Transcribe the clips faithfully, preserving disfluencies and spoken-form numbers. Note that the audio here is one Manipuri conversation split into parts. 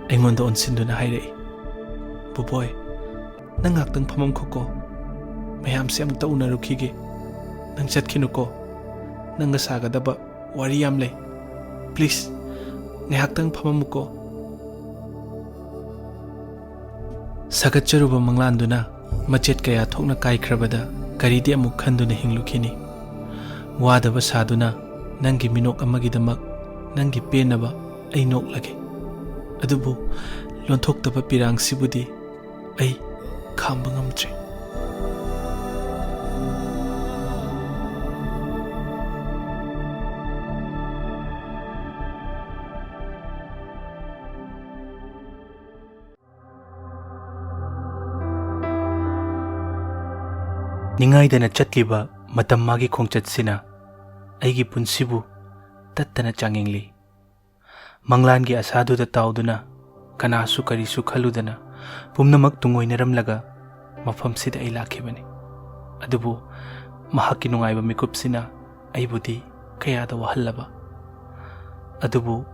ꯑꯩꯉꯣꯟꯗ ꯑꯣꯟꯁꯤꯟꯗꯨꯅ ꯍꯥꯏꯔꯛꯏ, "ꯕꯣꯕꯣꯏ, ꯅꯪ ꯉꯥꯛꯇꯪ ꯐꯝꯃꯝꯈꯣꯀꯣ, ꯃꯌꯥꯝꯁꯦ ꯑꯃꯨꯛꯇ ꯎꯅꯔꯨꯈꯤꯒꯦ꯫ ꯅꯪ ꯆꯠꯈꯤꯅꯨꯀꯣ, ꯅꯪꯒ ꯁꯥꯒꯗꯕ ꯋꯥꯔꯤ ꯌꯥꯝ ꯂꯩ꯫ ꯄ꯭ꯂꯤꯖ, ꯉꯥꯏꯍꯥꯛꯇꯪ ꯐꯝꯃꯝꯃꯨꯀꯣ꯫" ꯁꯥꯒꯠꯆꯔꯨꯕ ꯃꯪꯂꯥꯟꯗꯨꯅ ꯃꯆꯦꯠ ꯀꯌꯥ ꯊꯣꯛꯅ ꯀꯥꯏꯈ꯭ꯔꯕꯗ ꯀꯔꯤꯗꯤ ꯑꯃꯨꯛ ꯈꯟꯗꯨꯅ ꯍꯤꯡꯂꯨꯈꯤꯅꯤ? ꯋꯥꯗꯕ ꯁꯥꯗꯨꯅ ꯅꯪꯒꯤ ꯃꯤꯅꯣꯛ ꯑꯃꯒꯤꯗꯃꯛ ꯅꯪꯒꯤ ꯄꯦꯟꯅꯕ ꯑꯩ ꯅꯣꯛꯂꯒꯦ꯫ ꯑꯗꯨꯕꯨ ꯂꯣꯟꯊꯣꯛꯇꯕ ꯄꯤꯔꯥꯡꯁꯤꯕꯨꯗꯤ ꯑꯩ ꯈꯥꯝꯕ ꯉꯝꯗ꯭ꯔꯦ꯫ ꯅꯤꯡꯉꯥꯏꯗꯅ ꯆꯠꯂꯤꯕ ꯃꯇꯝ ꯃꯥꯒꯤ ꯈꯣꯡꯆꯠꯁꯤꯅ ꯑꯩꯒꯤ ꯄꯨꯟꯁꯤꯕꯨ ꯇꯠꯇꯅ ꯆꯥꯡꯌꯦꯡꯂꯤ꯫ ꯃꯪꯂꯥꯟꯒꯤ ꯑꯁꯥꯗꯨꯗ ꯇꯥꯎꯗꯨꯅ, ꯀꯅꯥꯁꯨ ꯀꯔꯤꯁꯨ ꯈꯜꯂꯨꯗꯅ, ꯄꯨꯝꯅꯃꯛ ꯇꯨꯡꯑꯣꯏꯅꯔꯝꯂꯒ ꯃꯐꯝꯁꯤꯗ ꯑꯩ ꯂꯥꯛꯈꯤꯕꯅꯤ꯫ ꯑꯗꯨꯕꯨ ꯃꯍꯥꯛꯀꯤ ꯅꯨꯡꯉꯥꯏꯕ ꯃꯤꯀꯨꯞꯁꯤꯅ ꯑꯩꯕꯨꯗꯤ ꯀꯌꯥꯗ ꯋꯥꯍꯜꯂꯕ꯫ ꯑꯗꯨꯕꯨ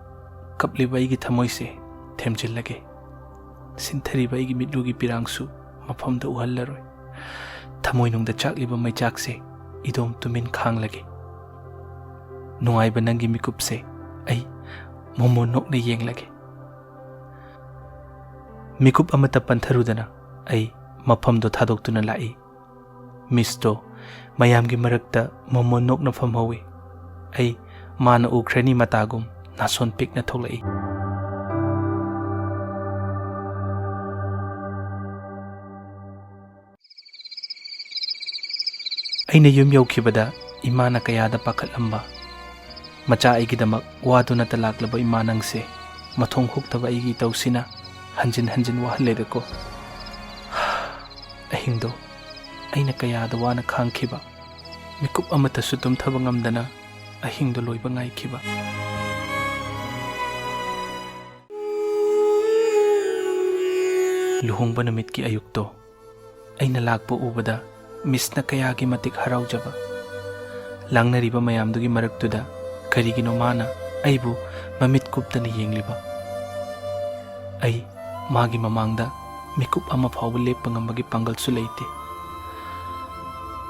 ꯀꯞꯂꯤꯕ ꯑꯩꯒꯤ ꯊꯃꯣꯏꯁꯦ ꯊꯦꯝꯖꯤꯜꯂꯒꯦ꯫ ꯁꯤꯟꯊꯔꯤꯕ ꯑꯩꯒꯤ ꯃꯤꯠꯂꯨꯒꯤ ꯄꯤꯔꯥꯡꯁꯨ ꯃꯐꯝꯗ ꯎꯍꯜꯂꯔꯣꯏ꯫ ꯊꯃꯣꯏꯅꯨꯡꯗ ꯆꯥꯛꯂꯤꯕ ꯃꯩꯆꯥꯛꯁꯦ ꯏꯗꯣꯝ ꯇꯨꯃꯤꯟ ꯈꯥꯡꯂꯒꯦ꯫ ꯅꯨꯡꯉꯥꯏꯕ ꯅꯪꯒꯤ ꯃꯤꯀꯨꯞꯁꯦ ꯑꯩ ꯃꯣꯃꯣꯟ ꯅꯣꯛꯅ ꯌꯦꯡꯂꯒꯦ꯫ ꯃꯤꯀꯨꯞ ꯑꯃꯠꯇ ꯄꯟꯊꯔꯨꯗꯅ ꯑꯩ ꯃꯐꯝꯗꯣ ꯊꯥꯗꯣꯛꯇꯨꯅ ꯂꯥꯛꯏ꯫ ꯃꯤꯁꯇꯣ ꯃꯌꯥꯝꯒꯤ ꯃꯔꯛꯇ ꯃꯣꯃꯣꯟ ꯅꯣꯛꯅ ꯐꯝꯍꯧꯏ꯫ ꯑꯩ ꯃꯥꯅ ꯎꯈ꯭ꯔꯅꯤ ꯃꯇꯥꯒꯨꯝ ꯅꯥꯁꯣꯟ ꯄꯤꯛꯅ ꯊꯣꯛꯂꯛꯏ꯫ ꯑꯩꯅ ꯌꯨꯝ ꯌꯧꯈꯤꯕꯗ ꯏꯃꯥꯅ ꯀꯌꯥꯗ ꯄꯥꯈꯠꯂꯝꯕ꯫ "ꯃꯆꯥ ꯑꯩꯒꯤꯗꯃꯛ ꯋꯥꯗꯨꯅꯇ ꯂꯥꯛꯂꯕ ꯏꯃꯥ ꯅꯪꯁꯦ, ꯃꯊꯣꯡ ꯍꯨꯛꯇꯕ ꯑꯩꯒꯤ ꯏꯇꯧꯁꯤꯅ ꯍꯟꯖꯤꯟ ꯍꯟꯖꯤꯟ ꯋꯥꯍꯜꯂꯦꯗꯀꯣ꯫" ꯑꯍꯤꯡꯗꯣ ꯑꯩꯅ ꯀꯌꯥꯗ ꯋꯥꯅ ꯈꯥꯡꯈꯤꯕ꯫ ꯃꯤꯀꯨꯞ ꯑꯃꯠꯇꯁꯨ ꯇꯨꯝꯊꯕ ꯉꯝꯗꯅ ꯑꯍꯤꯡꯗꯣ ꯂꯣꯏꯕ ꯉꯥꯏꯈꯤꯕ꯫ ꯂꯨꯍꯣꯡꯕ ꯅꯨꯃꯤꯠꯀꯤ ꯑꯌꯨꯛꯇꯣ ꯑꯩꯅ ꯂꯥꯛꯄ ꯎꯕꯗ ꯃꯤꯁꯅ ꯀꯌꯥꯒꯤ ꯃꯇꯤꯛ ꯍꯔꯥꯎꯖꯕ꯫ ꯂꯥꯡꯅꯔꯤꯕ ꯃꯌꯥꯝꯗꯨꯒꯤ ꯃꯔꯛꯇꯨꯗ ꯀꯔꯤꯒꯤꯅꯣ ꯃꯥꯅ ꯑꯩꯕꯨ ꯃꯃꯤꯠ ꯀꯨꯞꯇꯅ ꯌꯦꯡꯂꯤꯕ? ꯑꯩ ꯃꯥꯒꯤ ꯃꯃꯥꯡꯗ ꯃꯤꯀꯨꯞ ꯑꯃ ꯐꯥꯎꯕ ꯂꯦꯞꯄ ꯉꯝꯕꯒꯤ ꯄꯥꯡꯒꯜꯁꯨ ꯂꯩꯇꯦ꯫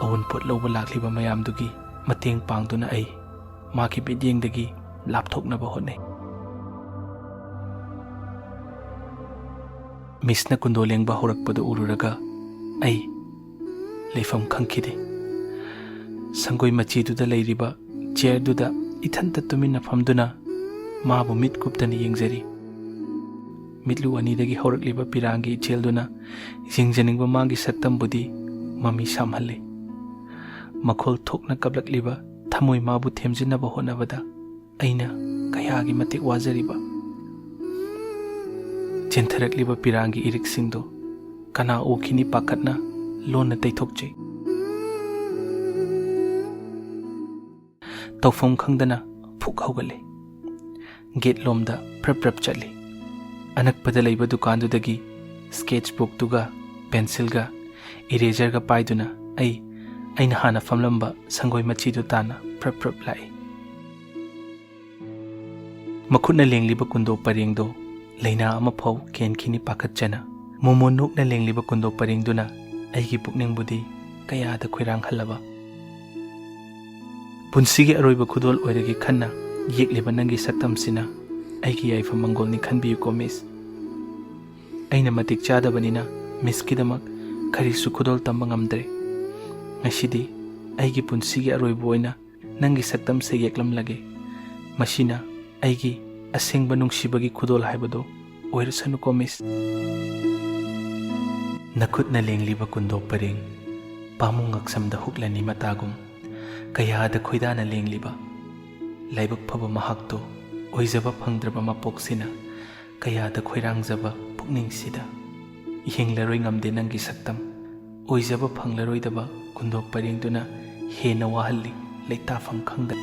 ꯑꯋꯨꯟꯄꯣꯠ ꯂꯧꯕ ꯂꯥꯛꯂꯤꯕ ꯃꯌꯥꯝꯗꯨꯒꯤ ꯃꯇꯦꯡ ꯄꯥꯡꯗꯨꯅ ꯑꯩ ꯃꯥꯒꯤ ꯃꯤꯠꯌꯦꯡꯗꯒꯤ ꯂꯥꯞꯊꯣꯛꯅꯕ ꯍꯣꯠꯅꯩ꯫ ꯃꯤꯁꯅ ꯀꯨꯟꯗꯣ ꯂꯦꯡꯕ ꯍꯧꯔꯛꯄꯗꯨ ꯎꯔꯨꯔꯒ ꯑꯩ ꯂꯩꯐꯝ ꯈꯪꯈꯤꯗꯦ꯫ ꯁꯪꯒꯣꯏ ꯃꯆꯤꯗꯨꯗ ꯂꯩꯔꯤꯕ ꯆꯤꯌꯔꯗꯨꯗ ꯏꯊꯟꯇ ꯇꯨꯃꯤꯟꯅ ꯐꯝꯗꯨꯅ ꯃꯥꯕꯨ ꯃꯤꯠ ꯀꯨꯞꯇꯅ ꯌꯦꯡꯖꯔꯤ꯫ ꯃꯤꯠꯂꯨ ꯑꯅꯤꯗꯒꯤ ꯍꯧꯔꯛꯂꯤꯕ ꯄꯤꯔꯥꯡꯒꯤ ꯏꯆꯦꯜꯗꯨꯅ ꯌꯦꯡꯖꯅꯤꯡꯕ ꯃꯥꯒꯤ ꯁꯛꯇꯝꯕꯨꯗꯤ ꯃꯃꯤ ꯁꯥꯝꯍꯜꯂꯤ꯫ ꯃꯈꯣꯜ ꯊꯣꯛꯅ ꯀꯞꯂꯛꯂꯤꯕ ꯊꯃꯣꯏ ꯃꯥꯕꯨ ꯊꯦꯝꯖꯤꯟꯅꯕ ꯍꯣꯠꯅꯕꯗ ꯑꯩꯅ ꯀꯌꯥꯒꯤ ꯃꯇꯤꯛ ꯋꯥꯖꯔꯤꯕ꯫ ꯆꯦꯟꯊꯔꯛꯂꯤꯕ ꯄꯤꯔꯥꯡꯒꯤ ꯏꯔꯤꯛꯁꯤꯡꯗꯨ ꯀꯅꯥ ꯎꯈꯤꯅꯤ ꯄꯥꯈꯠꯅ ꯂꯣꯟꯅ ꯇꯩꯊꯣꯛꯆꯩ꯫ ꯇꯧꯐꯝ ꯈꯪꯗꯅ ꯐꯨꯛ ꯍꯧꯒꯠꯂꯦ꯫ ꯒꯦꯠ ꯂꯣꯝꯗ ꯄ꯭ꯔꯞ ꯄ꯭ꯔꯞ ꯆꯠꯂꯤ꯫ ꯑꯅꯛꯄꯗ ꯂꯩꯕ ꯗꯨꯀꯥꯟꯗꯨꯗꯒꯤ ꯁ꯭ꯀꯦꯠꯆ ꯕꯨꯛꯇꯨꯒ ꯄꯦꯟꯁꯤꯜꯒ ꯏꯔꯦꯖꯔꯒ ꯄꯥꯏꯗꯨꯅ ꯑꯩ ꯑꯩꯅ ꯍꯥꯟꯅ ꯐꯝꯂꯝꯕ ꯁꯪꯒꯣꯏ ꯃꯆꯤꯗꯨ ꯇꯥꯟꯅ ꯄ꯭ꯔꯞ ꯄ꯭ꯔꯞ ꯂꯥꯛꯏ꯫ ꯃꯈꯨꯠꯅ ꯂꯦꯡꯂꯤꯕ ꯀꯨꯟꯗꯣ ꯄꯔꯦꯡꯗꯣ ꯂꯩꯅꯥ ꯑꯃ ꯐꯥꯎ ꯀꯦꯟꯈꯤꯅꯤ ꯄꯥꯈꯠꯆꯅ ꯃꯣꯃꯣꯟ ꯅꯣꯛꯅ ꯂꯦꯡꯂꯤꯕ ꯀꯨꯟꯗꯣ ꯄꯔꯦꯡꯗꯨꯅ ꯑꯩꯒꯤ ꯄꯨꯛꯅꯤꯡꯕꯨꯗꯤ ꯀꯌꯥꯗ ꯈꯣꯏꯔꯥꯡꯍꯜꯂꯕ꯫ ꯄꯨꯟꯁꯤꯒꯤ ꯑꯔꯣꯏꯕ ꯈꯨꯗꯣꯜ ꯑꯣꯏꯔꯒꯦ ꯈꯟꯅ ꯌꯦꯛꯂꯤꯕ ꯅꯪꯒꯤ ꯁꯛꯇꯝꯁꯤꯅ ꯑꯩꯒꯤ ꯌꯥꯏꯐ ꯃꯪꯒꯣꯜꯅꯤ ꯈꯟꯕꯤꯌꯨꯀꯣ ꯃꯤꯁ꯫ ꯑꯩꯅ ꯃꯇꯤꯛ ꯆꯥꯗꯕꯅꯤꯅ ꯃꯤꯁꯀꯤꯗꯃꯛ ꯀꯔꯤꯁꯨ ꯈꯨꯗꯣꯜ ꯇꯝꯕ ꯉꯝꯗ꯭ꯔꯦ꯫ ꯉꯁꯤꯗꯤ ꯑꯩꯒꯤ ꯄꯨꯟꯁꯤꯒꯤ ꯑꯔꯣꯏꯕ ꯑꯣꯏꯅ ꯅꯪꯒꯤ ꯁꯛꯇꯝꯁꯦ ꯌꯦꯛꯂꯝꯂꯒꯦ꯫ ꯃꯁꯤꯅ ꯑꯩꯒꯤ ꯑꯁꯦꯡꯕ ꯅꯨꯡꯁꯤꯕꯒꯤ ꯈꯨꯗꯣꯜ ꯍꯥꯏꯕꯗꯣ ꯑꯣꯏꯔꯁꯅꯨꯀꯣ ꯃꯤꯁ꯫ ꯅꯈꯨꯠꯅ ꯂꯦꯡꯂꯤꯕ ꯀꯨꯟꯗꯣ ꯄꯔꯦꯡ, ꯄꯥꯃꯨꯡ ꯉꯛꯁꯝꯗ ꯍꯨꯛꯂꯅꯤ ꯃꯇꯥꯒꯨꯝ, ꯀꯌꯥꯗ ꯈꯣꯏꯗꯥꯅ ꯂꯦꯡꯂꯤꯕ꯫ ꯂꯥꯏꯕꯛ ꯐꯕ ꯃꯍꯥꯛꯇꯣ ꯑꯣꯏꯖꯕ ꯐꯪꯗ꯭ꯔꯕ ꯃꯄꯣꯛꯁꯤꯅ ꯀꯌꯥꯗ ꯈꯣꯏꯔꯥꯡꯖꯕ ꯄꯨꯛꯅꯤꯡꯁꯤꯗ꯫ ꯌꯦꯡꯂꯔꯣꯏ ꯉꯝꯗꯦ ꯅꯪꯒꯤ ꯁꯛꯇꯝ, ꯑꯣꯏꯖꯕ ꯐꯪꯂꯔꯣꯏꯗꯕ ꯀꯨꯟꯗꯣ ꯄꯔꯦꯡꯗꯨꯅ ꯍꯦꯟꯅ ꯋꯥꯍꯜꯂꯤ ꯂꯩꯇꯥꯐꯝ ꯈꯪꯗ꯫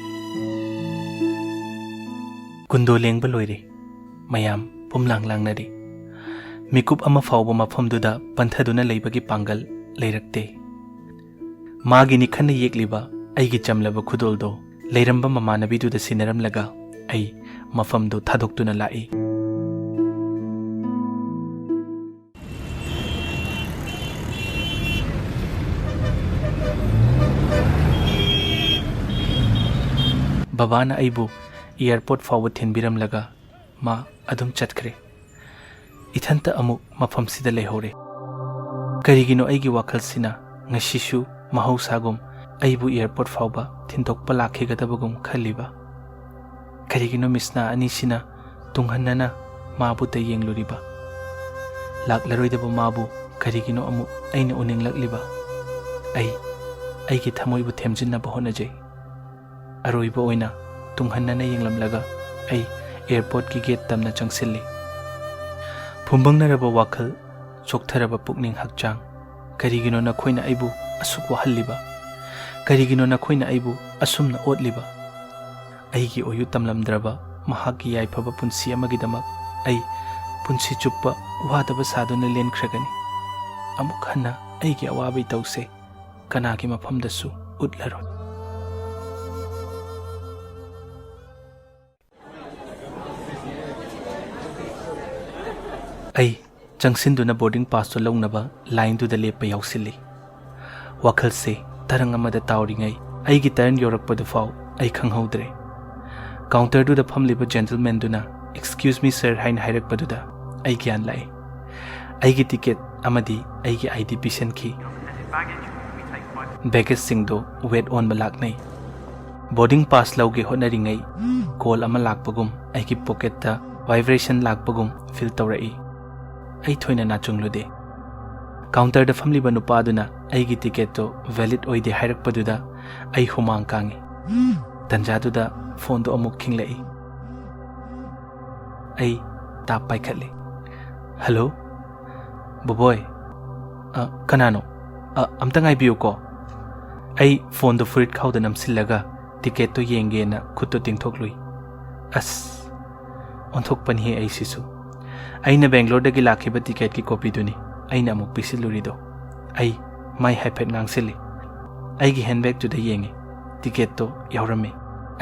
ꯀꯨꯟꯗꯣ ꯂꯦꯡꯕ ꯂꯣꯏꯔꯦ꯫ ꯃꯌꯥꯝ ꯄꯨꯝꯂꯥꯡ ꯂꯥꯡꯅꯔꯤ꯫ ꯃꯤꯀꯨꯞ ꯑꯃ ꯐꯥꯎꯕ ꯃꯐꯝꯗꯨꯗ ꯄꯟꯊꯗꯨꯅ ꯂꯩꯕꯒꯤ ꯄꯥꯡꯒꯜ ꯂꯩꯔꯛꯇꯦ꯫ ꯃꯥꯒꯤ ꯅꯤꯈꯟꯅ ꯌꯦꯛꯂꯤꯕ ꯑꯩꯒꯤ ꯆꯝꯂꯕ ꯈꯨꯗꯣꯜꯗꯣ ꯂꯩꯔꯝꯕ ꯃꯃꯥꯟꯅꯕꯤꯗꯨꯗ ꯁꯤꯟꯅꯔꯝꯂꯒ ꯑꯩ ꯃꯐꯝꯗꯨ ꯊꯥꯗꯣꯛꯇꯨꯅ ꯂꯥꯛꯏ꯫ ꯕꯕꯥꯅ ꯑꯩꯕꯨ ꯑꯦꯌꯔꯄꯣꯔꯠ ꯐꯥꯎꯕ ꯊꯤꯟꯕꯤꯔꯝꯂꯒ ꯃꯥ ꯑꯗꯨꯝ ꯆꯠꯈ꯭ꯔꯦ꯫ ꯏꯊꯟꯇ ꯑꯃꯨꯛ ꯃꯐꯝꯁꯤꯗ ꯂꯩꯍꯧꯔꯦ꯫ ꯀꯔꯤꯒꯤꯅꯣ ꯑꯩꯒꯤ ꯋꯥꯈꯜꯁꯤꯅ ꯉꯁꯤꯁꯨ ꯃꯍꯧꯁꯥꯒꯨꯝ ꯑꯩꯕꯨ ꯑꯦꯌꯔꯄꯣꯔꯠ ꯐꯥꯎꯕ ꯊꯤꯟꯗꯣꯛꯄ ꯂꯥꯛꯈꯤꯒꯗꯕꯒꯨꯝ ꯈꯜꯂꯤꯕ? ꯀꯔꯤꯒꯤꯅꯣ ꯃꯤꯁꯅꯥ ꯑꯅꯤꯁꯤꯅ ꯇꯨꯡꯍꯟꯅꯅ ꯃꯥꯕꯨꯇ ꯌꯦꯡꯂꯨꯔꯤꯕ? ꯂꯥꯛꯂꯔꯣꯏꯗꯕ ꯃꯥꯕꯨ ꯀꯔꯤꯒꯤꯅꯣ ꯑꯃꯨꯛ ꯑꯩꯅ ꯎꯅꯤꯡꯂꯛꯂꯤꯕ? ꯑꯩ ꯑꯩꯒꯤ ꯊꯃꯣꯏꯕꯨ ꯊꯦꯝꯖꯤꯟꯅꯕ ꯍꯣꯠꯅꯖꯩ꯫ ꯑꯔꯣꯏꯕ ꯑꯣꯏꯅ ꯇꯨꯡꯍꯟꯅꯅ ꯌꯦꯡꯂꯝꯂꯒ ꯑꯩ ꯑꯦꯌꯔꯄꯣꯔꯠꯀꯤ ꯒꯦꯠ ꯇꯝꯅ ꯆꯪꯁꯤꯜꯂꯤ꯫ ꯐꯨꯝꯕꯪꯅꯔꯕ ꯋꯥꯈꯜ, ꯆꯣꯛꯊꯔꯕ ꯄꯨꯛꯅꯤꯡ ꯍꯛꯆꯥꯡ, ꯀꯔꯤꯒꯤꯅꯣ ꯅꯈꯣꯏꯅ ꯑꯩꯕꯨ ꯑꯁꯨꯛ ꯋꯥꯍꯜꯂꯤꯕ? ꯀꯔꯤꯒꯤꯅꯣ ꯅꯈꯣꯏꯅ ꯑꯩꯕꯨ ꯑꯁꯨꯝꯅ ꯑꯣꯠꯂꯤꯕ? ꯑꯩꯒꯤ ꯑꯣꯏꯌꯨ ꯇꯝꯂꯝꯗ꯭ꯔꯕ ꯃꯍꯥꯛꯀꯤ ꯌꯥꯏꯐꯕ ꯄꯨꯟꯁꯤ ꯑꯃꯒꯤꯗꯃꯛ ꯑꯩ ꯄꯨꯟꯁꯤ ꯆꯨꯞꯄ ꯋꯥꯗꯕ ꯁꯥꯗꯨꯅ ꯂꯦꯟꯈ꯭ꯔꯒꯅꯤ꯫ ꯑꯃꯨꯛ ꯍꯟꯅ ꯑꯩꯒꯤ ꯑꯋꯥꯕ ꯏꯇꯧꯁꯦ ꯀꯅꯥꯒꯤ ꯃꯐꯝꯗꯁꯨ ꯎꯠꯂꯔꯣꯏ꯫ ꯑꯩ ꯆꯪꯁꯤꯟꯗꯨꯅ ꯕꯣꯔꯗꯤꯡ ꯄꯥꯁꯇꯨ ꯂꯧꯅꯕ ꯂꯥꯏꯟꯗꯨꯗ ꯂꯦꯞꯄ ꯌꯥꯎꯁꯤꯜꯂꯤ꯫ ꯋꯥꯈꯜꯁꯦ ꯇꯔꯪ ꯑꯃꯗ ꯇꯥꯎꯔꯤꯉꯩ ꯑꯩꯒꯤ ꯇꯔꯟ ꯌꯧꯔꯛꯄꯗꯨꯐꯥꯎ ꯑꯩ ꯈꯪꯍꯧꯗ꯭ꯔꯦ꯫ ꯀꯥꯎꯟꯇꯔꯗꯨꯗ ꯐꯝꯂꯤꯕ ꯖꯦꯟꯇꯜꯃꯦꯟꯗꯨꯅ "Excuse me, sir" ꯍꯥꯏꯅ ꯍꯥꯏꯔꯛꯄꯗꯨꯗ ꯑꯩ ꯒ꯭ꯌꯥꯟ ꯂꯥꯛꯏ꯫ ꯑꯩꯒꯤ ꯇꯤꯀꯦꯠ ꯑꯃꯗꯤ ꯑꯩꯒꯤ ID ꯄꯤꯁꯟꯈꯤ꯫ ꯕꯦꯒꯦꯖꯁꯤꯡꯗꯣ ꯋꯦꯠ ꯑꯣꯟꯕ ꯂꯥꯛꯅꯩ꯫ ꯕꯣꯔꯗꯤꯡ ꯄꯥꯁ ꯂꯧꯒꯦ ꯍꯣꯠꯅꯔꯤꯉꯩ ꯀꯣꯜ ꯑꯃ ꯂꯥꯛꯄꯒꯨꯝ ꯑꯩꯒꯤ ꯄꯣꯀꯦꯠꯇ ꯚꯥꯏꯕ꯭ꯔꯦꯁꯟ ꯂꯥꯛꯄꯒꯨꯝ ꯐꯤꯜ ꯇꯧꯔꯛꯏ꯫ ꯑꯩ ꯊꯣꯏꯅ ꯅꯥꯆꯨꯡꯂꯨꯗꯦ꯫ ꯀꯥꯎꯟꯇꯔꯗ ꯐꯝꯂꯤꯕ ꯅꯨꯄꯥꯗꯨꯅ ꯑꯩꯒꯤ ꯇꯤꯀꯦꯠꯇꯣ ꯚꯦꯂꯤꯗ ꯑꯣꯏꯗꯦ ꯍꯥꯏꯔꯛꯄꯗꯨꯗ ꯑꯩ ꯍꯨꯃꯥꯡ ꯀꯥꯡꯉꯤ꯫ ꯇꯟꯖꯥꯗꯨꯗ ꯐꯣꯟꯗꯣ ꯑꯃꯨꯛ ꯈꯤꯡꯂꯛꯏ꯫ ꯑꯩ ꯇꯥꯞ ꯄꯥꯏꯈꯠꯂꯤ꯫ "ꯍꯜꯂꯣ, ꯕꯣꯕꯣꯏ꯫ ꯑ, ꯀꯅꯥꯅꯣ? ꯑ, ꯑꯝꯇ ꯉꯥꯏꯕꯤꯌꯨꯀꯣ꯫" ꯑꯩ ꯐꯣꯟꯗꯣ ꯐꯨꯔꯤꯠ ꯈꯥꯎꯗ ꯅꯝꯁꯤꯜꯂꯒ ꯇꯤꯀꯦꯠꯇꯣ ꯌꯦꯡꯒꯦꯅ ꯈꯨꯠꯇꯣ ꯇꯤꯡꯊꯣꯛꯂꯨꯏ꯫ ꯑꯁ, ꯑꯣꯟꯊꯣꯛꯄꯅꯤꯍꯦ ꯑꯩꯁꯤꯁꯨ꯫ ꯑꯩꯅ ꯕꯦꯡꯒ꯭ꯂꯣꯔꯗꯒꯤ ꯂꯥꯛꯈꯤꯕ ꯇꯤꯀꯦꯠꯀꯤ ꯀꯣꯄꯤꯗꯨꯅꯤ ꯑꯩꯅ ꯑꯃꯨꯛ ꯄꯤꯁꯤꯜꯂꯨꯔꯤꯗꯣ꯫ ꯑꯩ ꯃꯥꯏ ꯍꯥꯏꯐꯦꯠ ꯉꯥꯡꯁꯤꯜꯂꯤ꯫ ꯑꯩꯒꯤ ꯍꯦꯟꯕꯦꯒꯇꯨꯗ ꯌꯦꯡꯉꯤ꯫ ꯇꯤꯀꯦꯠꯇꯣ ꯌꯥꯎꯔꯝꯃꯤ꯫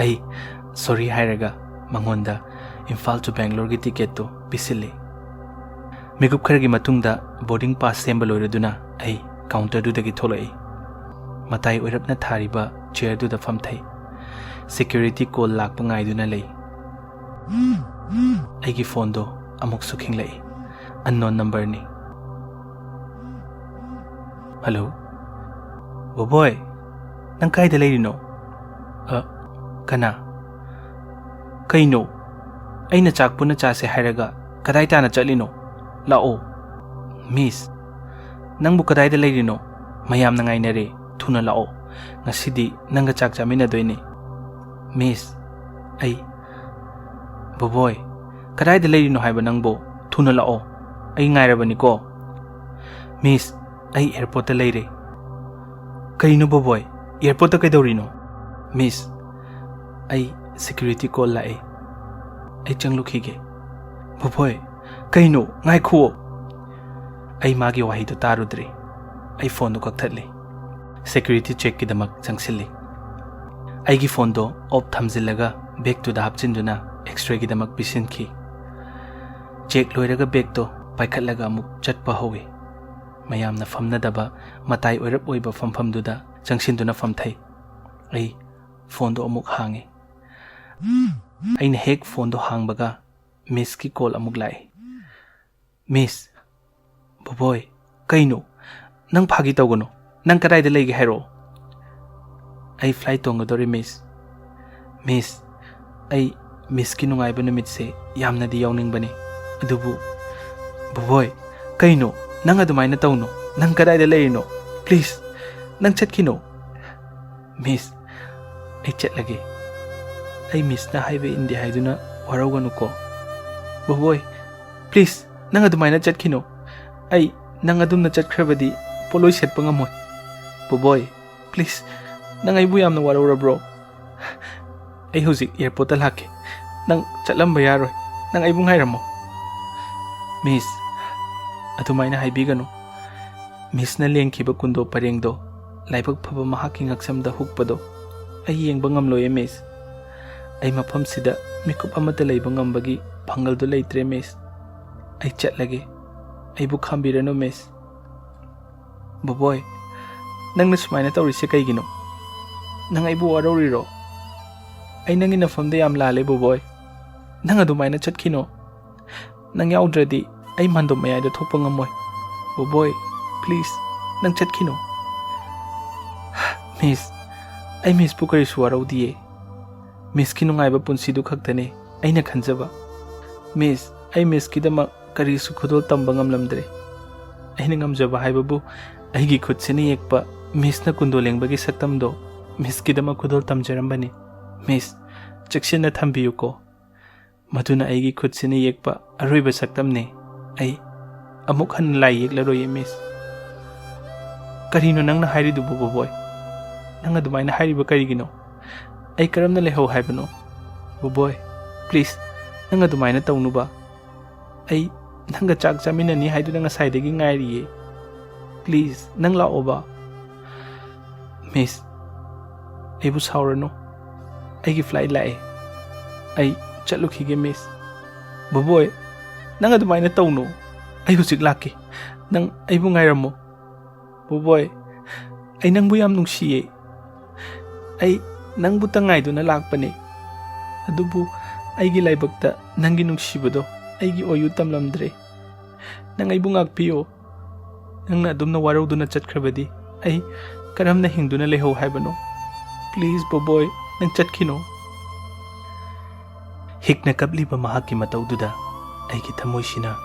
ꯑꯩ ꯁꯣꯔꯤ ꯍꯥꯏꯔꯒ ꯃꯉꯣꯟꯗ ꯏꯝꯐꯥꯜ to ꯕꯦꯡꯒ꯭ꯂꯣꯔꯒꯤ ꯇꯤꯀꯦꯠꯇꯣ ꯄꯤꯁꯤꯜꯂꯤ꯫ ꯃꯤꯀꯨꯞ ꯈꯔꯒꯤ ꯃꯇꯨꯡꯗ ꯕꯣꯔꯗꯤꯡ ꯄꯥꯁ ꯁꯦꯝꯕ ꯂꯣꯏꯔꯗꯨꯅ ꯑꯩ ꯀꯥꯎꯟꯇꯔꯗꯨꯗꯒꯤ ꯊꯣꯛꯂꯛꯏ꯫ ꯃꯇꯥꯏ ꯑꯣꯏꯔꯞꯅ ꯊꯥꯔꯤꯕ ꯆꯤꯌꯔꯗꯨꯗ ꯐꯝꯊꯩ꯫ ꯁꯦꯀ꯭ꯌꯨꯔꯤꯇꯤ ꯀꯣꯜ ꯂꯥꯛꯄ ꯉꯥꯏꯗꯨꯅ ꯂꯩ꯫ ꯑꯩꯒꯤ ꯐꯣꯟꯗꯣ ꯑꯃꯨꯛꯁꯨ ꯈꯤꯡꯂꯛꯏ꯫ ꯑꯟꯅꯣꯟ ꯅꯝꯕꯔꯅꯤ꯫ "ꯍꯜꯂꯣ, ꯕꯣꯕꯣꯏ, ꯅꯪ ꯀꯥꯏꯗ ꯂꯩꯔꯤꯅꯣ?" "ꯑ, ꯀꯅꯥ? ꯀꯩꯅꯣ? ꯑꯩꯅ ꯆꯥꯛ ꯄꯨꯟꯅ ꯆꯥꯁꯦ ꯍꯥꯏꯔꯒ ꯀꯗꯥꯏ ꯇꯥꯅ ꯆꯠꯂꯤꯅꯣ? ꯂꯥꯛꯑꯣ꯫" "ꯃꯤꯁ, ꯅꯪꯕꯨ ꯀꯗꯥꯏꯗ ꯂꯩꯔꯤꯅꯣ? ꯃꯌꯥꯝꯅ ꯉꯥꯏꯅꯔꯦ꯫ ꯊꯨꯅ ꯂꯥꯛꯑꯣ꯫ ꯉꯁꯤꯗꯤ ꯅꯪꯒ ꯆꯥꯛ ꯆꯥꯃꯤꯟꯅꯗꯣꯏꯅꯦ꯫" "ꯃꯤꯁ, ꯑꯩ꯫" "ꯕꯣꯕꯣꯏ, ꯀꯗꯥꯏꯗ ꯂꯩꯔꯤꯅꯣ ꯍꯥꯏꯕ ꯅꯪꯕꯣ? ꯊꯨꯅ ꯂꯥꯛꯑꯣ꯫ ꯑꯩ ꯉꯥꯏꯔꯕꯅꯤꯀꯣ꯫" "ꯃꯤꯁ, ꯑꯩ ꯑꯦꯌꯔꯄꯣꯔꯠꯇ ꯂꯩꯔꯦ꯫" "ꯀꯩꯅꯣ ꯕꯣꯕꯣꯏ, ꯑꯦꯌꯔꯄꯣꯔꯠꯇ ꯀꯩꯗꯧꯔꯤꯅꯣ?" "ꯃꯤꯁ, ꯑꯩ ꯁꯦꯀ꯭ꯌꯨꯔꯤꯇꯤ ꯀꯣꯜ ꯂꯥꯛꯑꯦ꯫ ꯑꯩ ꯆꯪꯂꯨꯈꯤꯒꯦ꯫" "ꯕꯣꯕꯣꯏ, ꯀꯩꯅꯣ? ꯉꯥꯏꯈꯨꯑꯣ꯫" ꯑꯩ ꯃꯥꯒꯤ ꯋꯥꯍꯩꯗꯣ ꯇꯥꯔꯨꯗ꯭ꯔꯦ꯫ ꯑꯩ ꯐꯣꯟꯗꯣ ꯀꯛꯊꯠꯂꯤ꯫ ꯁꯦꯀ꯭ꯌꯨꯔꯤꯇꯤ ꯆꯦꯛꯀꯤꯗꯃꯛ ꯆꯪꯁꯤꯜꯂꯤ꯫ ꯑꯩꯒꯤ ꯐꯣꯟꯗꯣ ꯑꯣꯞ ꯊꯝꯖꯤꯜꯂꯒ ꯕꯦꯒꯇꯨꯗ ꯍꯥꯞꯆꯤꯟꯗꯨꯅ ꯑꯦꯛꯁꯔꯦꯒꯤꯗꯃꯛ ꯄꯤꯁꯤꯟꯈꯤ꯫ ꯆꯦꯛ ꯂꯣꯏꯔꯒ ꯕꯦꯒꯇꯣ ꯄꯥꯏꯈꯠꯂꯒ ꯑꯃꯨꯛ ꯆꯠꯄ ꯍꯧꯏ꯫ ꯃꯌꯥꯝꯅ ꯐꯝꯅꯗꯕ ꯃꯇꯥꯏ ꯑꯣꯏꯔꯞ ꯑꯣꯏꯕ ꯐꯝꯐꯝꯗꯨꯗ ꯆꯪꯁꯤꯟꯗꯨꯅ ꯐꯝꯊꯩ꯫ ꯑꯩ ꯐꯣꯟꯗꯣ ꯑꯃꯨꯛ ꯍꯥꯡꯉꯤ꯫ ꯑꯩꯅ ꯍꯦꯛ ꯐꯣꯟꯗꯣ ꯍꯥꯡꯕꯒ ꯃꯤꯁꯀꯤ ꯀꯣꯜ ꯑꯃꯨꯛ ꯂꯥꯛꯏ꯫ "ꯃꯤꯁ꯫" "ꯕꯣꯕꯣꯏ, ꯀꯩꯅꯣ? ꯅꯪ ꯐꯥꯒꯤ ꯇꯧꯒꯅꯨ꯫ ꯅꯪ ꯀꯗꯥꯏꯗ ꯂꯩꯒꯦ ꯍꯥꯏꯔꯛꯑꯣ꯫" "ꯑꯩ ꯐ꯭ꯂꯥꯏꯠ ꯇꯣꯡꯒꯗꯧꯔꯤ, ꯃꯤꯁ꯫" "ꯃꯤꯁ, ꯑꯩ ꯃꯤꯁꯀꯤ ꯅꯨꯡꯉꯥꯏꯕ ꯅꯨꯃꯤꯠꯁꯦ ꯌꯥꯝꯅꯗꯤ ꯌꯥꯎꯅꯤꯡꯕꯅꯤ, ꯑꯗꯨꯕꯨ꯫" "ꯕꯣꯕꯣꯏ, ꯀꯩꯅꯣ? ꯅꯪ ꯑꯗꯨꯃꯥꯏꯅ ꯇꯧꯅꯨ꯫ ꯅꯪ ꯀꯗꯥꯏꯗ ꯂꯩꯔꯤꯅꯣ? ꯄ꯭ꯂꯤꯖ, ꯅꯪ ꯆꯠꯈꯤꯅꯨ꯫" "ꯃꯤꯁ, ꯑꯩ ꯆꯠꯂꯒꯦ꯫ ꯑꯩ ꯃꯤꯁꯅ ꯍꯥꯏꯕ ꯏꯟꯗꯦ ꯍꯥꯏꯗꯨꯅ ꯋꯥꯔꯧꯒꯅꯨꯀꯣ꯫" "ꯕꯣꯕꯣꯏ, ꯄ꯭ꯂꯤꯖ, ꯅꯪ ꯑꯗꯨꯃꯥꯏꯅ ꯆꯠꯈꯤꯅꯨ꯫ ꯑꯩ ꯅꯪ ꯑꯗꯨꯝꯅ ꯆꯠꯈ꯭ꯔꯕꯗꯤ ꯄꯣꯠꯂꯣꯏ ꯁꯦꯠꯄ ꯉꯝꯃꯣꯏ꯫ ꯕꯣꯕꯣꯏ, ꯄ꯭ꯂꯤꯖ, ꯅꯪ ꯑꯩꯕꯨ ꯌꯥꯝꯅ ꯋꯥꯔꯧꯔꯕ꯭ꯔꯣ? ꯑꯩ ꯍꯧꯖꯤꯛ ꯑꯦꯌꯔꯄꯣꯔꯠꯇ ꯂꯥꯛꯀꯦ꯫ ꯅꯪ ꯆꯠꯂꯝꯕ ꯌꯥꯔꯣꯏ꯫ ꯅꯪ ꯑꯩꯕꯨ ꯉꯥꯏꯔꯝꯃꯣ꯫" "ꯃꯤꯁ, ꯑꯗꯨꯃꯥꯏꯅ ꯍꯥꯏꯕꯤꯒꯅꯨ꯫ ꯃꯤꯁꯅ ꯂꯦꯡꯈꯤꯕ ꯀꯨꯟꯗꯣ ꯄꯔꯦꯡꯗꯣ, ꯂꯥꯏꯕꯛ ꯐꯕ ꯃꯍꯥꯛꯀꯤ ꯉꯛꯁꯝꯗ ꯍꯨꯛꯄꯗꯣ ꯑꯩ ꯌꯦꯡꯕ ꯉꯝꯂꯣꯏꯌꯦ, ꯃꯤꯁ꯫ ꯑꯩ ꯃꯐꯝꯁꯤꯗ ꯃꯤꯀꯨꯞ ꯑꯃꯠꯇ ꯂꯩꯕ ꯉꯝꯕꯒꯤ ꯄꯥꯡꯒꯜꯗꯨ ꯂꯩꯇ꯭ꯔꯦ, ꯃꯤꯁ꯫ ꯑꯩ ꯆꯠꯂꯒꯦ꯫ ꯑꯩꯕꯨ ꯈꯥꯝꯕꯤꯔꯅꯨ, ꯃꯤꯁ꯫" "ꯕꯣꯕꯣꯏ, ꯅꯪꯅ ꯁꯨꯃꯥꯏꯅ ꯇꯧꯔꯤꯁꯦ ꯀꯩꯒꯤꯅꯣ? ꯅꯪ ꯑꯩꯕꯨ ꯋꯥꯔꯧꯔꯤꯔꯣ?" ꯑꯩ ꯅꯪꯒꯤ ꯅꯐꯝꯗ ꯌꯥꯝ ꯂꯥꯜꯂꯦ, ꯕꯣꯕꯣꯏ꯫ ꯅꯪ ꯑꯗꯨꯃꯥꯏꯅ ꯆꯠꯈꯤꯅꯣ꯫ ꯅꯪ ꯌꯥꯎꯗ꯭ꯔꯗꯤ ꯑꯩ ꯃꯥꯟꯗꯣꯞ ꯃꯌꯥꯏꯗ ꯊꯣꯛꯄ ꯉꯝꯃꯣꯏ꯫ ꯕꯣꯕꯣꯏ, please, ꯅꯪ ꯆꯠꯈꯤꯅꯣ꯫ ꯃꯤꯁ, ꯑꯩ ꯃꯤꯁꯄꯨ ꯀꯔꯤꯁꯨ ꯋꯥꯔꯧꯗꯤꯌꯦ꯫ ꯃꯤꯁꯀꯤ ꯅꯨꯡꯉꯥꯏꯕ ꯄꯨꯟꯁꯤꯗꯨ ꯈꯛꯇꯅꯦ ꯑꯩꯅ ꯈꯟꯖꯕ꯫ ꯃꯤꯁ, ꯑꯩ ꯃꯤꯁꯀꯤꯗꯃꯛ ꯀꯔꯤꯁꯨ ꯈꯨꯗꯣꯜ ꯇꯝꯕ ꯉꯝꯂꯝꯗ꯭ꯔꯦ꯫ ꯑꯩꯅ ꯉꯝꯖꯕ ꯍꯥꯏꯕꯕꯨ ꯑꯩꯒꯤ ꯈꯨꯠꯁꯤꯅ ꯌꯦꯛꯄ ꯃꯤꯁꯅ ꯀꯨꯟꯗꯣ ꯂꯦꯡꯕꯒꯤ ꯁꯛꯇꯝꯗꯣ ꯃꯤꯁꯀꯤꯗꯃꯛ ꯈꯨꯗꯣꯜ ꯇꯝꯖꯔꯝꯕꯅꯤ꯫ ꯃꯤꯁ, ꯆꯦꯛꯁꯤꯟꯅ ꯊꯝꯕꯤꯌꯨꯀꯣ꯫ ꯃꯗꯨꯅ ꯑꯩꯒꯤ ꯈꯨꯠꯁꯤꯅ ꯌꯦꯛꯄ ꯑꯔꯣꯏꯕ ꯁꯛꯇꯝꯅꯤ꯫ ꯑꯩ ꯑꯃꯨꯛ ꯍꯟꯅ ꯂꯥꯏ ꯌꯦꯛꯂꯔꯣꯏꯌꯦ, ꯃꯤꯁ꯫ ꯀꯔꯤꯅꯣ ꯅꯪꯅ ꯍꯥꯏꯔꯤꯗꯨꯕꯨ, ꯕꯣꯕꯣꯏ? ꯅꯪ ꯑꯗꯨꯃꯥꯏꯅ ꯍꯥꯏꯔꯤꯕ ꯀꯔꯤꯒꯤꯅꯣ? ꯑꯩ ꯀꯔꯝꯅ ꯂꯩꯍꯧ ꯍꯥꯏꯕꯅꯣ? ꯕꯣꯕꯣꯏ, please, ꯅꯪ ꯑꯗꯨꯃꯥꯏꯅ ꯇꯧꯅꯨꯕ꯫ ꯑꯩ ꯅꯪꯒ ꯆꯥꯛ ꯆꯥꯃꯤꯟꯅꯅꯤ ꯍꯥꯏꯗꯨꯅ ꯉꯁꯥꯏꯗꯒꯤ ꯉꯥꯏꯔꯤꯌꯦ꯫ Please, ꯅꯪ ꯂꯥꯛꯑꯣꯕ꯫ ꯃꯤꯁ, ꯑꯩꯕꯨ ꯁꯥꯎꯔꯅꯨ꯫ ꯑꯩꯒꯤ flight ꯂꯥꯛꯑꯦ꯫ ꯑꯩ ꯆꯠꯂꯨꯈꯤꯒꯦ, ꯃꯤꯁ꯫ ꯕꯣꯕꯣꯏ, ꯅꯪ ꯑꯗꯨꯃꯥꯏꯅ ꯇꯧꯅꯨ꯫ ꯑꯩ ꯍꯧꯖꯤꯛ ꯂꯥꯛꯀꯦ꯫ ꯅꯪ ꯑꯩꯕꯨ ꯉꯥꯏꯔꯝꯃꯣ꯫ ꯕꯣꯕꯣꯏ, ꯑꯩ ꯅꯪꯕꯨ ꯌꯥꯝ ꯅꯨꯡꯁꯤꯌꯦ꯫ ꯑꯩ ꯅꯪꯕꯨꯇ ꯉꯥꯏꯗꯨꯅ ꯂꯥꯛꯄꯅꯦ꯫ ꯑꯗꯨꯕꯨ ꯑꯩꯒꯤ ꯂꯥꯏꯕꯛꯇ ꯅꯪꯒꯤ ꯅꯨꯡꯁꯤꯕꯗꯣ ꯑꯩꯒꯤ ꯑꯣꯏꯌꯨ ꯇꯝꯂꯝꯗ꯭ꯔꯦ꯫ ꯅꯪ ꯑꯩꯕꯨ ꯉꯥꯛꯄꯤꯌꯣ꯫ ꯅꯪꯅ ꯑꯗꯨꯝꯅ ꯋꯥꯔꯧꯗꯨꯅ ꯆꯠꯈ꯭ꯔꯕꯗꯤ ꯑꯩ ꯀꯔꯝꯅ ꯍꯤꯡꯗꯨꯅ ꯂꯩꯍꯧ ꯍꯥꯏꯕꯅꯣ? Please, ꯕꯣꯕꯣꯏ, ꯅꯪ ꯆꯠꯈꯤꯅꯣ꯫ ꯍꯤꯛꯅ ꯀꯞꯂꯤꯕ ꯃꯍꯥꯛꯀꯤ ꯃꯇꯧꯗꯨꯗ ꯑꯩꯒꯤ ꯊꯃꯣꯏꯁꯤꯅ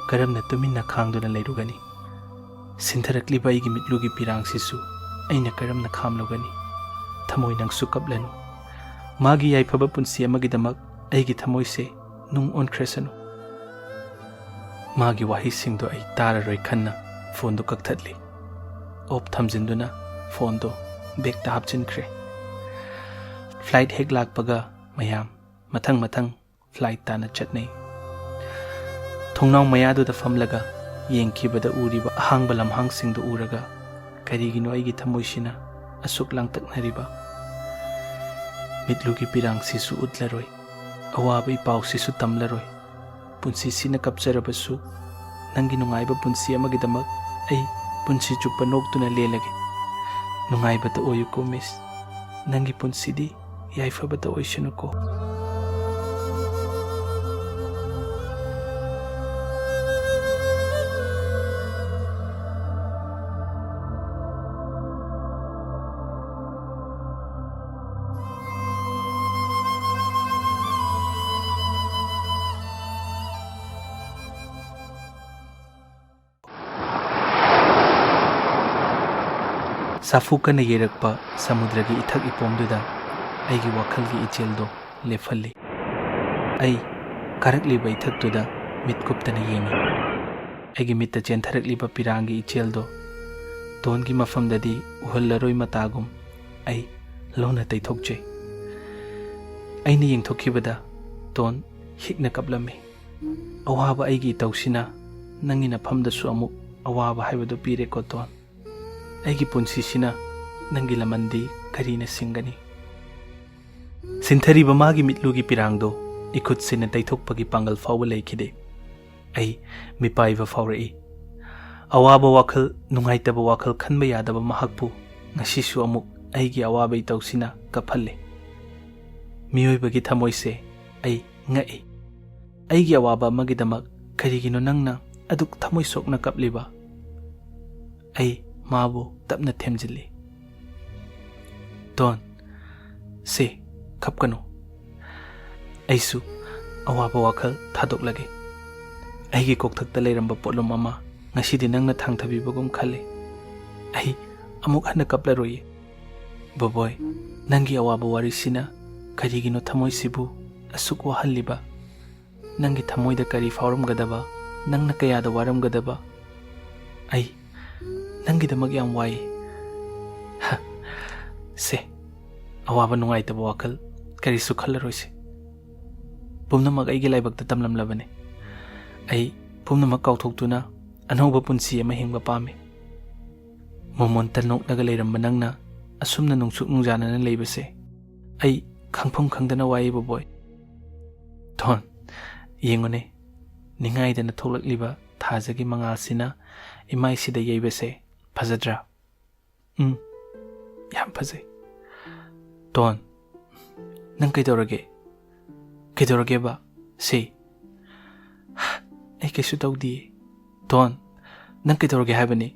ꯀꯔꯝꯅ ꯇꯨꯃꯤꯟꯅ ꯈꯥꯡꯗꯨꯅ ꯂꯩꯔꯨꯒꯅꯤ? ꯁꯤꯟꯊꯔꯛꯂꯤꯕ ꯑꯩꯒꯤ ꯃꯤꯠꯂꯨꯒꯤ ꯄꯤꯔꯥꯡꯁꯤꯁꯨ ꯑꯩꯅ ꯀꯔꯝꯅ ꯈꯥꯝꯂꯨꯒꯅꯤ? ꯊꯃꯣꯏ, ꯅꯪꯁꯨ ꯀꯞꯂꯅꯨ꯫ ꯃꯥꯒꯤ ꯌꯥꯏꯐꯕ ꯄꯨꯟꯁꯤ ꯑꯃꯒꯤꯗꯃꯛ ꯑꯩꯒꯤ ꯊꯃꯣꯏꯁꯦ ꯅꯨꯡ ꯑꯣꯟꯈ꯭ꯔꯁꯅꯨ꯫ ꯃꯥꯒꯤ ꯋꯥꯍꯩꯁꯤꯡꯗꯣ ꯑꯩ ꯇꯥꯔꯔꯣꯏ ꯈꯟꯅ phoneꯗꯨ ꯀꯛꯊꯠꯂꯤ꯫ Off ꯊꯝꯖꯤꯟꯗꯨꯅ phoneꯗꯣ bagꯇ ꯍꯥꯞꯆꯤꯟꯈ꯭ꯔꯦ꯫ Flight ꯍꯦꯛ ꯂꯥꯛꯄꯒ ꯃꯌꯥꯝ ꯃꯊꯪ ꯃꯊꯪ flight ꯇꯥꯅ ꯆꯠꯅꯩ꯫ ꯊꯣꯡꯅꯥꯎ ꯃꯌꯥꯗꯨꯗ ꯐꯝꯂꯒ ꯌꯦꯡꯈꯤꯕꯗ ꯎꯔꯤꯕ ꯑꯍꯥꯡꯕ ꯂꯝꯍꯥꯡꯁꯤꯡꯗꯨ ꯎꯔꯒ ꯀꯔꯤꯒꯤꯅꯣ ꯑꯩꯒꯤ ꯊꯃꯣꯏꯁꯤꯅ ꯑꯁꯨꯛ ꯂꯥꯡꯇꯛꯅꯔꯤꯕ? ꯃꯤꯠꯂꯨꯒꯤ ꯄꯤꯔꯥꯡꯁꯤꯁꯨ ꯎꯠꯂꯔꯣꯏ, ꯑꯋꯥꯕ ꯏꯄꯥꯎꯁꯤꯁꯨ ꯇꯝꯂꯔꯣꯏ꯫ ꯄꯨꯟꯁꯤꯁꯤꯅ ꯀꯞꯆꯔꯕꯁꯨ ꯅꯪꯒꯤ ꯅꯨꯡꯉꯥꯏꯕ ꯄꯨꯟꯁꯤ ꯑꯃꯒꯤꯗꯃꯛ ꯑꯩ ꯄꯨꯟꯁꯤ ꯆꯨꯞꯄ ꯅꯣꯛꯇꯨꯅ ꯂꯦꯜꯂꯒꯦ꯫ ꯅꯨꯡꯉꯥꯏꯕꯇ ꯑꯣꯏꯌꯨꯀꯣ, ꯃꯤꯁ꯫ ꯅꯪꯒꯤ ꯄꯨꯟꯁꯤꯗꯤ ꯌꯥꯏꯐꯕꯇ ꯑꯣꯏꯁꯅꯨꯀꯣ꯫ ꯁꯥꯐꯨ ꯀꯟꯅ ꯌꯩꯔꯛꯄ ꯁꯃꯨꯗ꯭ꯔꯒꯤ ꯏꯊꯛ ꯏꯄꯣꯝꯗꯨꯗ ꯑꯩꯒꯤ ꯋꯥꯈꯜꯒꯤ ꯏꯆꯦꯜꯗꯣ ꯂꯦꯞꯍꯜꯂꯤ꯫ ꯑꯩ ꯀꯥꯔꯛꯂꯤꯕ ꯏꯊꯛꯇꯨꯗ ꯃꯤꯠ ꯀꯨꯞꯇꯅ ꯌꯦꯡꯏ꯫ ꯑꯩꯒꯤ ꯃꯤꯠꯇ ꯆꯦꯟꯊꯔꯛꯂꯤꯕ ꯄꯤꯔꯥꯡꯒꯤ ꯏꯆꯦꯜꯗꯣ ꯇꯣꯟꯒꯤ ꯃꯐꯝꯗꯗꯤ ꯎꯍꯜꯂꯔꯣꯏ ꯃꯇꯥꯒꯨꯝ ꯑꯩ ꯂꯣꯟꯅ ꯇꯩꯊꯣꯛꯆꯩ꯫ ꯑꯩꯅ ꯌꯦꯡꯊꯣꯛꯈꯤꯕꯗ ꯇꯣꯟ ꯍꯤꯛꯅ ꯀꯞꯂꯝꯃꯤ꯫ ꯑꯋꯥꯕ ꯑꯩꯒꯤ ꯏꯇꯧꯁꯤꯅ ꯅꯪꯒꯤ ꯅꯐꯝꯗꯁꯨ ꯑꯃꯨꯛ ꯑꯋꯥꯕ ꯍꯥꯏꯕꯗꯨ ꯄꯤꯔꯦꯀꯣ ꯇꯣꯟ꯫ ꯑꯩꯒꯤ ꯄꯨꯟꯁꯤꯁꯤꯅ ꯅꯪꯒꯤ ꯂꯃꯟꯗꯤ ꯀꯔꯤꯅ ꯁꯤꯡꯒꯅꯤ? ꯁꯤꯟꯊꯔꯤꯕ ꯃꯥꯒꯤ ꯃꯤꯠꯂꯨꯒꯤ ꯄꯤꯔꯥꯡꯗꯣ ꯏꯈꯨꯠꯁꯤꯅ ꯇꯩꯊꯣꯛꯄꯒꯤ ꯄꯥꯡꯒꯜ ꯐꯥꯎꯕ ꯂꯩꯈꯤꯗꯦ꯫ ꯑꯩ ꯃꯤꯄꯥꯏꯕ ꯐꯥꯎꯔꯛꯏ꯫ ꯑꯋꯥꯕ ꯋꯥꯈꯜ, ꯅꯨꯡꯉꯥꯏꯇꯕ ꯋꯥꯈꯜ ꯈꯟꯕ ꯌꯥꯗꯕ ꯃꯍꯥꯛꯄꯨ ꯉꯁꯤꯁꯨ ꯑꯃꯨꯛ ꯑꯩꯒꯤ ꯑꯋꯥꯕ ꯏꯇꯧꯁꯤꯅ ꯀꯞꯍꯜꯂꯦ꯫ ꯃꯤꯑꯣꯏꯕꯒꯤ ꯊꯃꯣꯏꯁꯦ ꯑꯩ ꯉꯛꯏ꯫ ꯑꯩꯒꯤ ꯑꯋꯥꯕ ꯑꯃꯒꯤꯗꯃꯛ ꯀꯔꯤꯒꯤꯅꯣ ꯅꯪꯅ ꯑꯗꯨꯛ ꯊꯃꯣꯏ ꯁꯣꯛꯅ ꯀꯞꯂꯤꯕ? ꯑꯩ ꯃꯥꯕꯨ ꯇꯞꯅ ꯊꯦꯝꯖꯤꯜꯂꯤ꯫ ꯇꯣꯟ, ꯁꯦ, ꯀꯞꯀꯅꯨ꯫ ꯑꯩꯁꯨ ꯑꯋꯥꯕ ꯋꯥꯈꯜ ꯊꯥꯗꯣꯛꯂꯒꯦ꯫ ꯑꯩꯒꯤ ꯀꯣꯛꯊꯛꯇ ꯂꯩꯔꯝꯕ ꯄꯣꯠꯂꯨꯝ ꯑꯃ ꯉꯁꯤꯗꯤ ꯅꯪꯅ ꯊꯥꯡꯊꯕꯤꯕꯒꯨꯝ ꯈꯜꯂꯤ꯫ ꯑꯩ ꯑꯃꯨꯛ ꯍꯟꯅ ꯀꯞꯂꯔꯣꯏꯌꯦ꯫ ꯕꯣꯕꯣꯏ, ꯅꯪꯒꯤ ꯑꯋꯥꯕ ꯋꯥꯔꯤꯁꯤꯅ ꯀꯔꯤꯒꯤꯅꯣ ꯊꯃꯣꯏꯁꯤꯕꯨ ꯑꯁꯨꯛ ꯋꯥꯍꯜꯂꯤꯕ? ꯅꯪꯒꯤ ꯊꯃꯣꯏꯗ ꯀꯔꯤ ꯐꯥꯎꯔꯝꯒꯗꯕ? ꯅꯪꯅ ꯀꯌꯥꯗ ꯋꯥꯔꯝꯒꯗꯕ? ꯑꯩ ꯅꯪꯒꯤꯗꯃꯛ ꯌꯥꯝ ꯋꯥꯏ꯫ ꯍ, ꯁꯦ, ꯑꯋꯥꯕ ꯅꯨꯡꯉꯥꯏꯇꯕ ꯋꯥꯈꯜ ꯀꯔꯤꯁꯨ ꯈꯜꯂꯔꯣꯏꯁꯦ꯫ ꯄꯨꯝꯅꯃꯛ ꯑꯩꯒꯤ ꯂꯥꯏꯕꯛꯇ ꯇꯝꯂꯝꯂꯕꯅꯤ꯫ ꯑꯩ ꯄꯨꯝꯅꯃꯛ ꯀꯥꯎꯊꯣꯛꯇꯨꯅ ꯑꯅꯧꯕ ꯄꯨꯟꯁꯤ ꯑꯃ ꯍꯤꯡꯕ ꯄꯥꯝꯃꯤ꯫ ꯃꯣꯃꯣꯟꯇ ꯅꯣꯛꯂꯒ ꯂꯩꯔꯝꯕ ꯅꯪꯅ ꯑꯁꯨꯝꯅ ꯅꯨꯡꯁꯨꯛ ꯅꯨꯡꯖꯥꯅꯅ ꯂꯩꯕꯁꯦ ꯑꯩ ꯈꯪꯐꯝ ꯈꯪꯗꯅ ꯋꯥꯏ, ꯕꯣꯕꯣꯏ꯫ ꯇꯣꯟ, ꯌꯦꯡꯉꯨꯅꯦ, ꯅꯤꯡꯉꯥꯏꯗꯅ ꯊꯣꯛꯂꯛꯂꯤꯕ ꯊꯥꯖꯒꯤ ꯃꯉꯥꯜꯁꯤꯅ ꯏꯃꯥꯏꯁꯤꯗ ꯌꯩꯕꯁꯦ ꯐꯖꯗ꯭ꯔꯥ? ꯎꯝ, ꯌꯥꯝ ꯐꯖꯩ꯫ ꯇꯣꯟ, ꯅꯪ ꯀꯩꯗꯧꯔꯒꯦ? ꯀꯩꯗꯧꯔꯒꯦꯕ? ꯁꯤ꯫ ꯑꯩ ꯀꯩꯁꯨ ꯇꯧꯗꯤꯌꯦ꯫ ꯗꯣꯟ, ꯅꯪ ꯀꯩꯗꯧꯔꯒꯦ ꯍꯥꯏꯕꯅꯤ?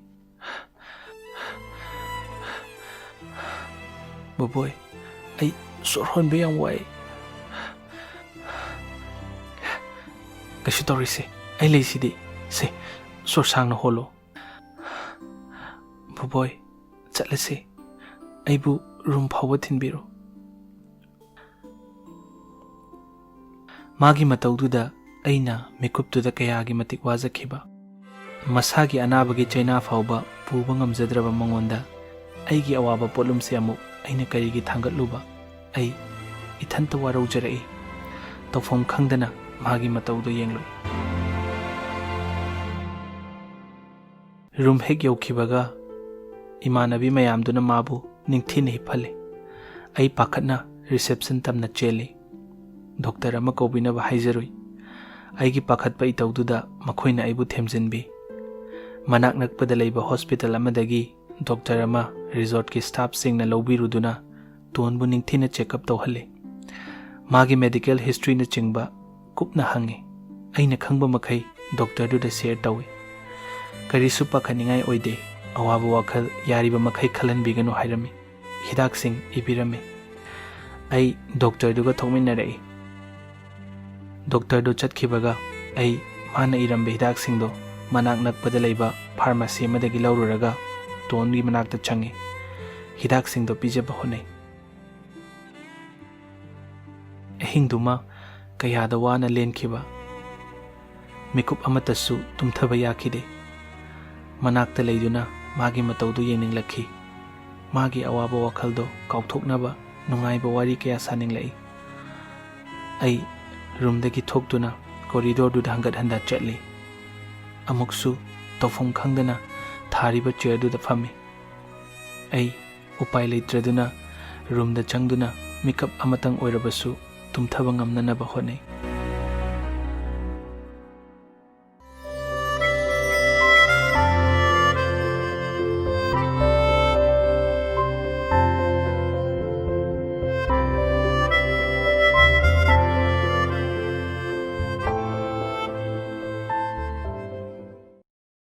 ꯕꯣꯕꯣꯏ, ꯑꯩ ꯁꯣꯔ ꯍꯣꯟꯕ ꯌꯥꯝ ꯋꯥꯏ꯫ ꯀꯩꯁꯨ ꯇꯧꯔꯤꯁꯦ, ꯑꯩ ꯂꯩꯁꯤꯗꯤ꯫ ꯁꯦ, ꯁꯣꯔ ꯁꯥꯡꯅ ꯍꯣꯜꯂꯣ꯫ ꯕꯣꯕꯣꯏ, ꯆꯠꯂꯁꯦ꯫ ꯑꯩꯕꯨ ꯔꯨꯝ ꯐꯥꯎꯕ ꯊꯤꯟꯕꯤꯔꯣ꯫ ꯃꯥꯒꯤ ꯃꯇꯧꯗꯨꯗ ꯑꯩꯅ ꯃꯤꯀꯨꯞꯇꯨꯗ ꯀꯌꯥꯒꯤ ꯃꯇꯤꯛ ꯋꯥꯖꯈꯤꯕ꯫ ꯃꯁꯥꯒꯤ ꯑꯅꯥꯕꯒꯤ ꯆꯩꯅꯥ ꯐꯥꯎꯕ ꯄꯨꯕ ꯉꯝꯖꯗ꯭ꯔꯕ ꯃꯉꯣꯟꯗ ꯑꯩꯒꯤ ꯑꯋꯥꯕ ꯄꯣꯠꯂꯨꯝꯁꯦ ꯑꯃꯨꯛ ꯑꯩꯅ ꯀꯔꯤꯒꯤ ꯊꯥꯡꯒꯠꯂꯨꯕ? ꯑꯩ ꯏꯊꯟꯇ ꯋꯥꯔꯧꯖꯔꯛꯏ꯫ ꯇꯧꯐꯝ ꯈꯪꯗꯅ ꯃꯥꯒꯤ ꯃꯇꯧꯗꯨ ꯌꯦꯡꯂꯨꯏ꯫ ꯔꯨꯝ ꯍꯦꯛ ꯌꯧꯈꯤꯕꯒ ꯏꯃꯥꯟꯅꯕꯤ ꯃꯌꯥꯝꯗꯨꯅ ꯃꯥꯕꯨ ꯅꯤꯡꯊꯤꯅ ꯍꯤꯞꯍꯜꯂꯤ꯫ ꯑꯩ ꯄꯥꯈꯠꯅ ꯔꯤꯁꯦꯞꯁꯟ ꯇꯝꯅ ꯆꯦꯜꯂꯤ꯫ ꯗꯣꯛꯇꯔ ꯑꯃ ꯀꯧꯕꯤꯅꯕ ꯍꯥꯏꯖꯔꯨꯏ꯫ ꯑꯩꯒꯤ ꯄꯥꯈꯠꯄ ꯏꯇꯧꯗꯨꯗ ꯃꯈꯣꯏꯅ ꯑꯩꯕꯨ ꯊꯦꯝꯖꯤꯟꯕꯤ꯫ ꯃꯅꯥꯛ ꯅꯛꯄꯗ ꯂꯩꯕ ꯍꯣꯁꯄꯤꯇꯥꯜ ꯑꯃꯗꯒꯤ ꯗꯣꯛꯇꯔ ꯑꯃ ꯔꯤꯖꯣꯔꯠꯀꯤ ꯁ꯭ꯇꯥꯐꯁꯤꯡꯅ ꯂꯧꯕꯤꯔꯨꯗꯨꯅ ꯇꯣꯟꯕꯨ ꯅꯤꯡꯊꯤꯅ ꯆꯦꯛꯑꯞ ꯇꯧꯍꯜꯂꯤ꯫ ꯃꯥꯒꯤ ꯃꯦꯗꯤꯀꯦꯜ ꯍꯤꯁꯇ꯭ꯔꯤꯅꯆꯤꯡꯕ ꯀꯨꯞꯅ ꯍꯪꯉꯤ꯫ ꯑꯩꯅ ꯈꯪꯕ ꯃꯈꯩ ꯗꯣꯛꯇꯔꯗꯨꯗ ꯁꯦꯌꯔ ꯇꯧꯏ꯫ "ꯀꯔꯤꯁꯨ ꯄꯥꯈꯠꯅꯤꯡꯉꯥꯏ ꯑꯣꯏꯗꯦ, ꯑꯋꯥꯕ ꯋꯥꯈꯜ ꯌꯥꯔꯤꯕ ꯃꯈꯩ ꯈꯜꯍꯟꯕꯤꯒꯅꯨ" ꯍꯥꯏꯔꯝꯃꯤ꯫ ꯍꯤꯗꯥꯛꯁꯤꯡ ꯏꯕꯤꯔꯝꯃꯤ꯫ ꯑꯩ ꯗꯣꯛꯇꯔꯗꯨꯒ ꯊꯣꯛꯃꯤꯟꯅꯔꯛꯏ꯫ ꯗꯣꯛꯇꯔꯗꯨ ꯆꯠꯈꯤꯕꯒ ꯑꯩ ꯃꯥꯅ ꯏꯔꯝꯕ ꯍꯤꯗꯥꯛꯁꯤꯡꯗꯣ ꯃꯅꯥꯛ ꯅꯛꯄꯗ ꯂꯩꯕ ꯐꯥꯔꯃꯥꯁꯤ ꯑꯃꯗꯒꯤ ꯂꯧꯔꯨꯔꯒ ꯇꯣꯟꯒꯤ ꯃꯅꯥꯛꯇ ꯆꯪꯉꯤ꯫ ꯍꯤꯗꯥꯛꯁꯤꯡꯗꯣ ꯄꯤꯖꯕ ꯍꯣꯠꯅꯩ꯫ ꯑꯍꯤꯡꯗꯨꯃ ꯀꯌꯥꯗ ꯋꯥꯅ ꯂꯦꯟꯈꯤꯕ꯫ ꯃꯤꯀꯨꯞ ꯑꯃꯠꯇꯁꯨ ꯇꯨꯝꯊꯕ ꯌꯥꯈꯤꯗꯦ꯫ ꯃꯅꯥꯛꯇ ꯂꯩꯗꯨꯅ ꯃꯥꯒꯤ ꯃꯇꯧꯗꯨ ꯌꯦꯡꯅꯤꯡꯂꯛꯈꯤ꯫ ꯃꯥꯒꯤ ꯑꯋꯥꯕ ꯋꯥꯈꯜꯗꯣ ꯀꯥꯎꯊꯣꯛꯅꯕ ꯅꯨꯡꯉꯥꯏꯕ ꯋꯥꯔꯤ ꯀꯌꯥ ꯁꯥꯅꯤꯡꯂꯛꯏ꯫ ꯑꯩ ꯔꯨꯝꯗꯒꯤ ꯊꯣꯛꯇꯨꯅ ꯀꯣꯔꯤꯗꯣꯔꯗꯨꯗ ꯍꯟꯒꯠ ꯍꯟꯗ ꯆꯠꯂꯤ꯫ ꯑꯃꯨꯛꯁꯨ ꯇꯧꯐꯝ ꯈꯪꯗꯅ ꯊꯥꯔꯤꯕ ꯆꯤꯌꯔꯗꯨꯗ ꯐꯝꯃꯤ꯫ ꯑꯩ ꯎꯄꯥꯏ ꯂꯩꯇ꯭ꯔꯗꯨꯅ ꯔꯨꯝꯗ ꯆꯪꯗꯨꯅ ꯃꯤꯀꯞ ꯑꯃꯇꯪ ꯑꯣꯏꯔꯕꯁꯨ ꯇꯨꯝꯊꯕ ꯉꯝꯅꯅꯕ ꯍꯣꯠꯅꯩ꯫